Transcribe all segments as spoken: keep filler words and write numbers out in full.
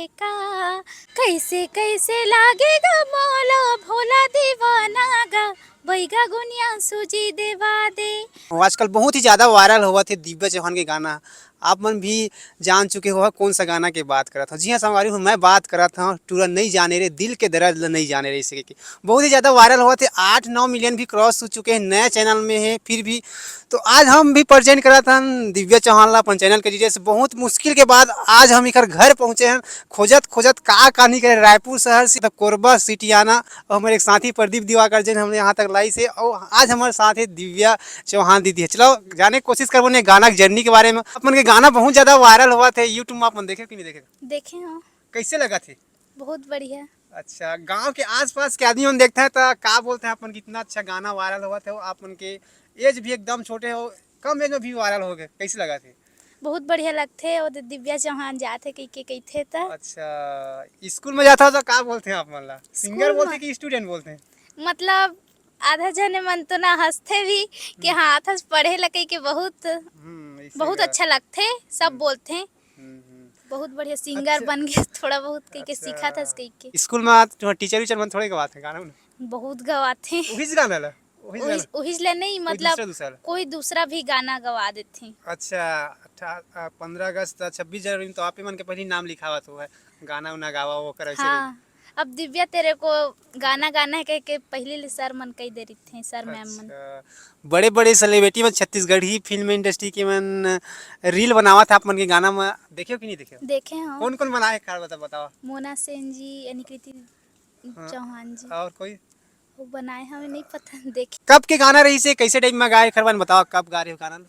का, कैसे कैसे लागेगा मौला भोला दीवाना गा, बैगा गुनिया सूजी देवा दे। वो आजकल बहुत ही ज्यादा वायरल होवत हे दिव्या चौहान के गाना। आप मन भी जान चुके हो कौन सा गाना के बात करत हूँ। जी हाँ संगवारी हो, मैं बात करत हूँ टूरा नहीं जाने रे, दिल के दर्द ल नहीं जाने रे, इसे के बहुत ही ज्यादा वायरल होवत हे, आठ नौ मिलियन भी क्रॉस हो चुके हैं, नया चैनल में है फिर भी। तो आज हम भी प्रेजेंट करत हन दिव्या चौहान ला अपन चैनल के जरिए से। बहुत मुश्किल के बाद आज हम एकर घर पहुँचे हैं, खोजत खोजत का का नहीं करे, रायपुर शहर से, मतलब कोरबा सिटी आना, और हमारे एक साथी प्रदीप दिवाकर जी ने हमने यहाँ तक लाइस हे, और आज हमारे साथ है दिव्या चौहान दीदी है। चलो जाने के कोशिश करबो ने गाना के जर्नी के बारे में। अपन के गाना बहुत ज्यादा वायरल होवत हे YouTube में, अपन देखे कि नहीं देखे? देखे हो। कैसे लगत हे? बहुत बढ़िया। अच्छा, गांव के आसपास के आदमी मन देखते हैं तो का बोलते हैं अपन कि इतना अच्छा गाना वायरल होवत हे, आप मन के एज भी एकदम छोटे हो, कम एज में भी वायरल हो गए, कैसे लगत हे? बहुत बढ़िया लगथे, वो दे दिव्या चौहान जात हे कहिके कहिथे त। अच्छा, स्कूल में जाता हो तो का बोलते हैं आप मन ला? सिंगर स्कूल बोलते में? कि स्टूडेंट बोलते हैं? मतलब आधा जने मन तो ना हंसथे भी कि हम्म। हाँ, अथस पढ़े ला कहिके बहुत, हम्म, इसे बहुत का- अच्छा लगथे, सब हम्म। बोलथे। हम्म, हम्म। बहुत बढ़िया सिंगर अच्छा। बन गए, थोड़ा बहुत कहिके अच्छा। सीखा थस कहिके। स्कूल में आज तुम्हारे टीचर वीचर मन थोड़े गवाथे गाना उना? बहुत गवाथे। उहिच गाना ला? उहिच उहिच, गाना? उहिच ले नहीं, कोई मतलब दूसरा, दूसरा ला? कोई दूसरा भी गाना गवा देथे। अच्छा, अठा-, अ, पन्द्रह अगस्त, छब्बीस जनवरी में तो आप ही मन के पहली नाम लिखावत हो है, गाना उना गावा वो करे से हाँ, अब दिव्या तेरे को गाना गाना है कह के पहली ले सर मन कही दे रही थे, सर मैम मन। अच्छा, बड़े-बड़े सेलिब्रिटी मन छत्तीसगढ़ी फिल्म इंडस्ट्री के मन रील बनावत हे आप मन के गाना में, देखे हो कि नहीं देखे हो? देखे हो। कौन-कौन बनाए हे, कार बता, बताओ। मोना सेन जी, अनिकृति हाँ, चौहान जी। और कोई? वो बनाए हमें नहीं पता, देखे। कब के गाना रहिसे, कैसे टाइम में गाए, खरवन बताओ, कब गा रहे हो गाना?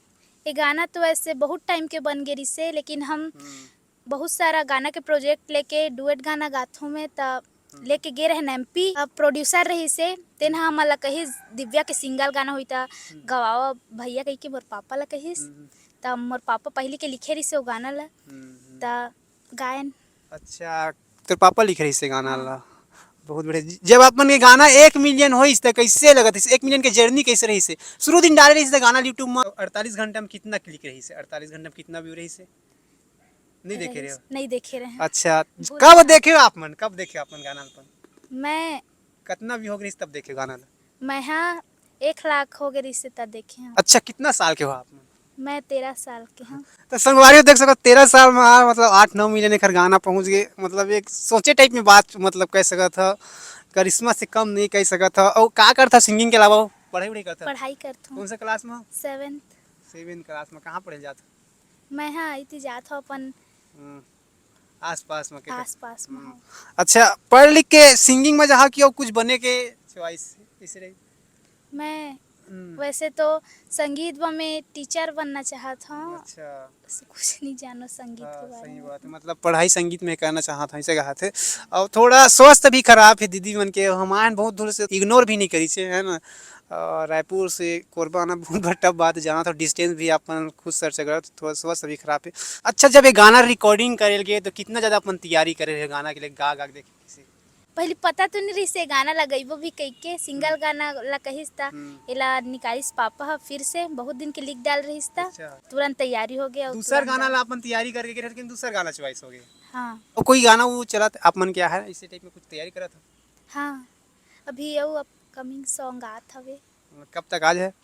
ये गाना तो ऐसे बहुत टाइम के बन गए रिसे, लेकिन हम हम्म। बहुत सारा गाना के प्रोजेक्ट लेके डुएट गाना गाथों में, त हम्म। लेके गे रहन एमपी। अब प्रोड्यूसर रहिसे, तेन ह हमन ला कहिस, दिव्या के सिंगल गाना होई त हम्म। गवावा भैया कहिके मोर पापा ला कहिस। हम्म। त मोर पापा पहली के लिखे रहिसे वो गाना ला, हम्म, हम्म। त गायन। अच्छा, तोर पापा लिखे रहिसे गाना हाँ। ला। बहुत बढ़िया। जब आप मन के गाना एक मिलियन होइस त कैसे लगत रहिसे? एक मिलियन के जर्नी कैसे रहिसे? शुरू दिन डाले रहिसे त गाना YouTube में अड़तालीस घंटा में कितना क्लिक रहिसे? अड़तालीस घंटा में कितना व्यू रहिसे? नहीं देखे रहे हो? नहीं देखे रहे हैं। अच्छा, भूल कब गया। देखे हो आप मन? कब देखे हो आप मन गाना अपन? मैं कितना व्यू हो गए तब देखे गाना ला? मैं हाँ, एक लाख हो गए रिसे तब देखे हैं। अच्छा, कितना साल के हो आप मन? मैं तेरह साल के हूँ। तो संगवारी हो देख सकत, तेरह साल में आ, मतलब आठ नौ मिलियन एकर गाना पहुँच गए, मतलब एक सोचे टाइप में बात, मतलब कह सकत ह, करिश्मा से कम नहीं कह सकत ह। और का करता सिंगिंग के अलावा? पढ़ाई वढ़ाई करता? पढ़ाई करता हूँ। कौन सा क्लास में? सेवेंथ। सेवेंथ क्लास में। कहाँ पढ़े जाता? मैं हाँ, इति जात हूँ अपन हम्म, आसपास में के आसपास में हम्म। हूँ। अच्छा, पढ़ लिख के सिंगिंग में जहाँ की और कुछ बने के चॉइस इस रही? मैं हम्म। वैसे तो संगीत में मैं टीचर बनना चाहत हूँ। अच्छा। बस कुछ नहीं जानो संगीत हाँ, के बारे सही में। बात है। मतलब पढ़ाई संगीत में करना चाहत हूँ, ऐसे कहा थे। और थोड़ा स्वास्थ्य भी खराब है दीदी मन के, हमारे बहुत दूर से इग्नोर भी नहीं करी से, है ना? और रायपुर से कोरबा आना बहुत बड़ा टफ बात है, जाना तो डिस्टेंस भी अपन खुद सर्च कर, थोड़ा स्वास्थ्य भी खराब है। अच्छा, जब ये गाना रिकॉर्डिंग करे गए तो कितना ज़्यादा अपन तैयारी करे रहे गाना के लिए, गा गा के देखे किसी? पहले पता तो नहीं रहिस ये गाना लगइबो भी कहिके, सिंगल हम्म। गाना ला कहिस त हम्म। एला निकालिस पापा ह फिर से, बहुत दिन के लिख डाल रहिस त अच्छा। तुरंत तैयारी हो गया और दूसर तुरंत गाना गा- ला अपन तैयारी करके गए, लेकिन दूसर गाना चॉइस हो गया। हाँ। और कोई गाना वो चलत आप मन के है, इसी टाइप में कुछ तैयारी करत हो? हाँ, अभी वो अपकमिंग सॉन्ग आत हवे। कब तक आज है?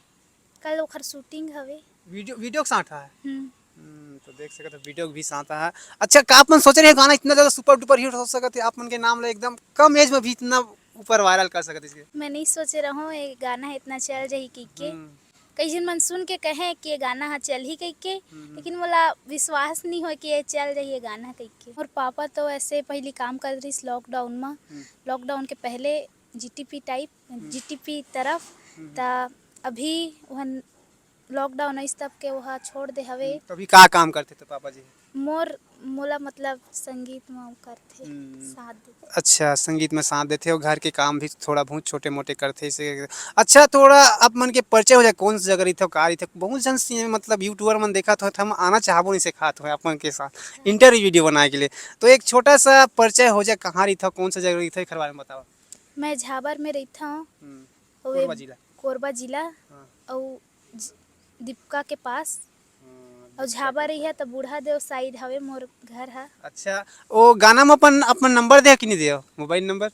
कल ओखर शूटिंग हवे। वीडियो, वीडियो के साथ है? हम्म। हम्म, तो देख सकत हो वीडियो भी साथ है। अच्छा, का आप मन सोच रहे हो गाना इतना ज्यादा सुपर डुपर हिट हो सकत है, आप मन के नाम ला एकदम कम एज में भी इतना ऊपर वायरल कर सकत है इसके? मैं नहीं सोचे रहूँ ये गाना है इतना चल जाही कहिके। हम्म। कई झन मन सुन के कहे कि ये गाना ह चलही कहिके, हम्म। लेकिन मोला विश्वास नहीं होय कि ये चल जाही ये गाना कहिके। मोर पापा तो ऐसे पहली काम करत रहिस लॉकडाउन में, हम्म। लॉकडाउन के पहले जीटीपी टाइप, हम्म। जीटीपी तरफ, हम्म। त अभी वहन लॉकडाउन आइस तब के वह छोड़ दे हवे। हम्म, तो अभी का काम करथे तो पापा जी? मोर, मोला मतलब संगीत में करथे, हम्म। साथ देथे। अच्छा, संगीत में साथ देथे और घर के काम भी थोड़ा बहुत छोटे मोटे करथे इसे। अच्छा, थोड़ा आप मन के परिचय हो जाए, कौन सी जगह रहिथे, का रहिथे? बहुत जन सी-, मतलब यूट्यूबर मन देखत हो, हम आना चाहबो नहीं से खात हो आप मन के साथ इंटरव्यू वीडियो बनाए के लिए। तो एक छोटा सा परिचय हो जाए, कहाँ रहिथे, कौन सा जगह रहिथे, एखर बारे में बताओ। मैं झाबर में रहिथव। हम्म। अउ कोरबा ए जिला। कोरबा जिला। हाँ। अउ ज-, दीपका के पास। हाँ, अउ झाबा रही है त बूढ़ा देव side हवे मोर घर ह। अच्छा, वो गाना में अपन, अपन नंबर दे कि नहीं दे, मोबाइल नंबर?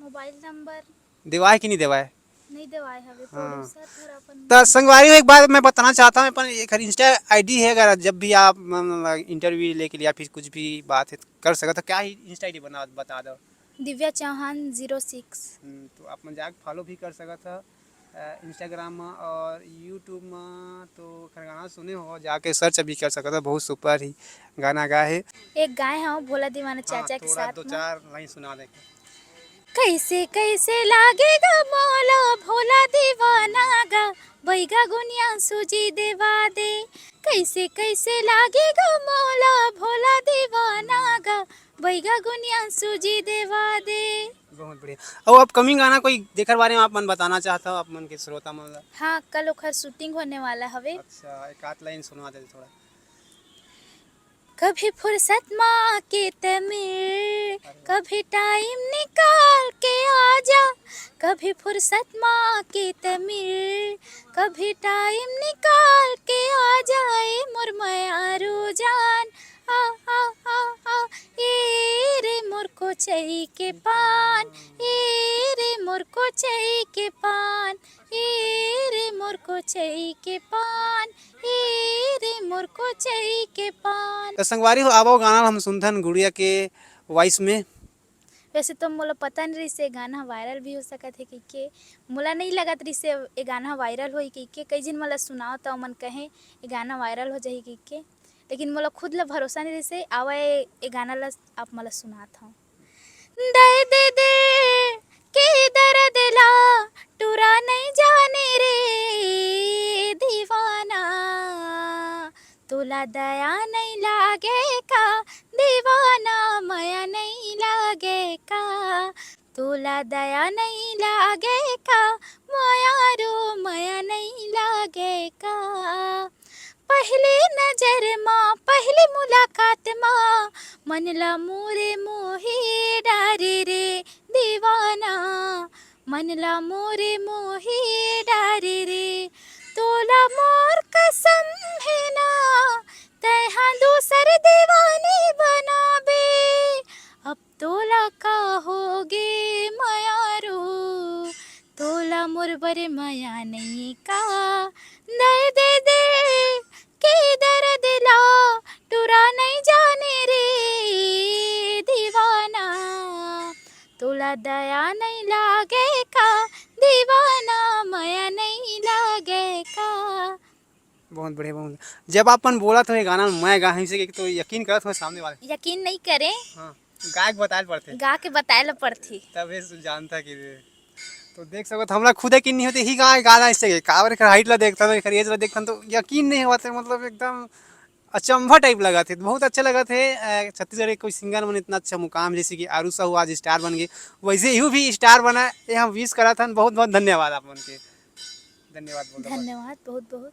मोबाइल नंबर देवाय कि नहीं देवाय? नहीं देवाय हवे, हाँ। Producer थोड़ा अपन त संगवारी हो, एक बात मैं बताना चाहता हूँ, अपन एक Insta ID है, अगर जब भी आप, मतलब, interview लेके लिए या फिर कुछ भी बात है, कर सकत हो। क्या ही Insta ID बना, बता दो। Divya Chauhan zero six। हम्म, तो आप मन जाके follow भी कर सकत हो, अ, Instagram में और YouTube में। तो खरगाना सुने हो, जाके search भी कर सकत हो, बहुत super ही गाना गा है। एक गाए हो भोला दीवाना हाँ, चाचा के थोड़ा साथ दो में। चार line सुना दे। कैसे कैसे लागेगा मोला भोला दीवाना गा, बैगा गुनिया सूजी देवा दे। कैसे कैसे लागेगा मोला भोला दीवाना गा, बैगा गुनिया सूजी देवा दे। बहुत बढ़िया। और upcoming गाना कोई जेकर बारे में आप मन बताना चाहता हो, आप मन के श्रोता मन ला? हाँ, कल ओखर shooting होने वाला हवे। अच्छा, एक आध line सुनवा दे थोड़ा। कभी फुर्सत मा के ते मिल, कभी time निकाल के आजा। कभी फुर्सत मा के ते मिल, कभी time निकाल के आजा, ए मोर मयारू जान। आ, आ, आ, आ, ए रे मोर कोचई के पान, ए रे मोर कोचई के पान, ए रे मोर कोचई के पान, ए रे मोर कोचई के पान। त संगवारी हो, आवो गाना हम सुनथन गुड़िया के voice में। वैसे तो मोला पता नहीं रहिस, ये गाना viral भी हो सकत हे कहिके। मोला नहीं लगत रहिस, ये गाना viral होई कहिके। कई झिन मोला सुनाओ त ओमन कहे, ये गाना viral हो जाही कहिके। लेकिन मोला खुद ला भरोसा नहीं रहिस। आवा, ये, ये गाना ला आप मोला सुनात हव। दे, दे, दे के दर्द ला टुरा नहीं जाने रे दीवाना, तोला दया नहीं लागे का दीवाना, मया नहीं लागे का, तोला दया नहीं लागे का, मया रो मया नहीं लागे का। पहली नजर मा, पहली मुलाकात मा, मन ला मोरे मोहे डारे रे दीवाना, मन ला मोरे मोहे डारे रे। तोला मोर कसम हे ना, तैहा दूसर दीवानी बनाबे। अब तोला का होगे मयारू, तोला मोर बर मया नहीं का। दे, दे, दे के दर्द ला टुरा नहीं जाने रे दीवाना, तोला दया नहीं लागे का दीवाना, मया नहीं लागे का। बहुत बढ़िया, बहुत बढ़िया। जब आप मन बोलत हो ये गाना में मैं गा हूँ, इसे तो यकीन करत हो सामने वाले। यकीन नहीं करे। हाँ, गा के बताए ल पड़थे। गा के बताए ल पड़थे। तबे से जानता कि रे। तो देख सकत, हमरा खुद यकीन नहीं होते ही गा, गाना इससे काबर एकर height ला देखथन, एकर age ला देखथन तो यकीन नहीं होते, मतलब एकदम अचंभा type लगत हे। बहुत अच्छा लगत हे। अ, छत्तीसगढ़ के कोई singer मन इतना अच्छा मुकाम, जैसे कि आरू साहू आज star बन गए, वैसे यू भी star बना, ये हम wish करत हन। बहुत बहुत धन्यवाद आप मन के। धन्यवाद बोल दो। धन्यवाद बहुत बहुत।